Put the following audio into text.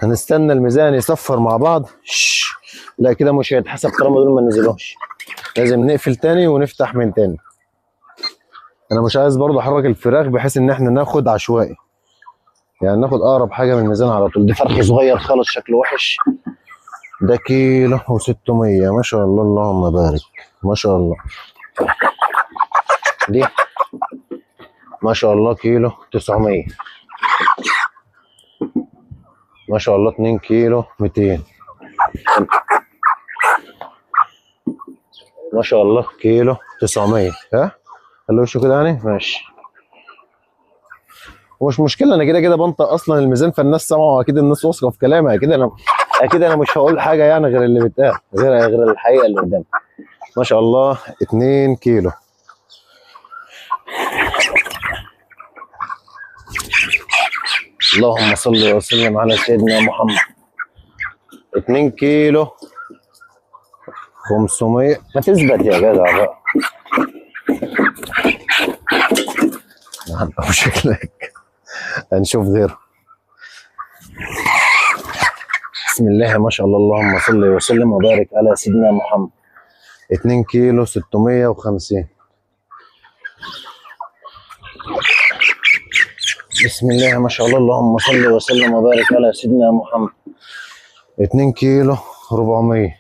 هنستنى الميزان يصفر مع بعض. لا كده مش هيتحسب طالما دول ما نزلوش، لازم نقفل تاني ونفتح من تاني. انا مش عايز برضه احرك الفراخ بحيث ان احنا ناخد عشوائي، يعني ناخد اقرب حاجة من الميزان على طول. دي فرخ صغير خالص شكله وحش، ده كيلو و600 ما شاء الله، اللهم بارك ما شاء الله. دي ما شاء الله كيلو 900 ما شاء الله، 2 كيلو 200 ما شاء الله، كيلو 900. ها خلي وشه كده يعني ماشي، ومش مشكلة، انا كده كده بنطق اصلا الميزان، فالناس سمعوا اكيد، الناس واثقة في كلامي اكيد. انا اكيد انا مش هقول حاجة يعني غير اللي بيتقال، غير الحقيقة اللي قدامي. ما شاء الله 2 كيلو. اللهم صل وسلم على سيدنا محمد. 2 كيلو 500. ما تثبت يا جدع بقى، شكلك هنشوف غيره. بسم الله ما شاء الله، اللهم صل وسلم وبارك على سيدنا محمد. 2 كيلو 650. بسم الله ما شاء الله، اللهم صل وسلم وبارك على سيدنا محمد. 2 كيلو 400.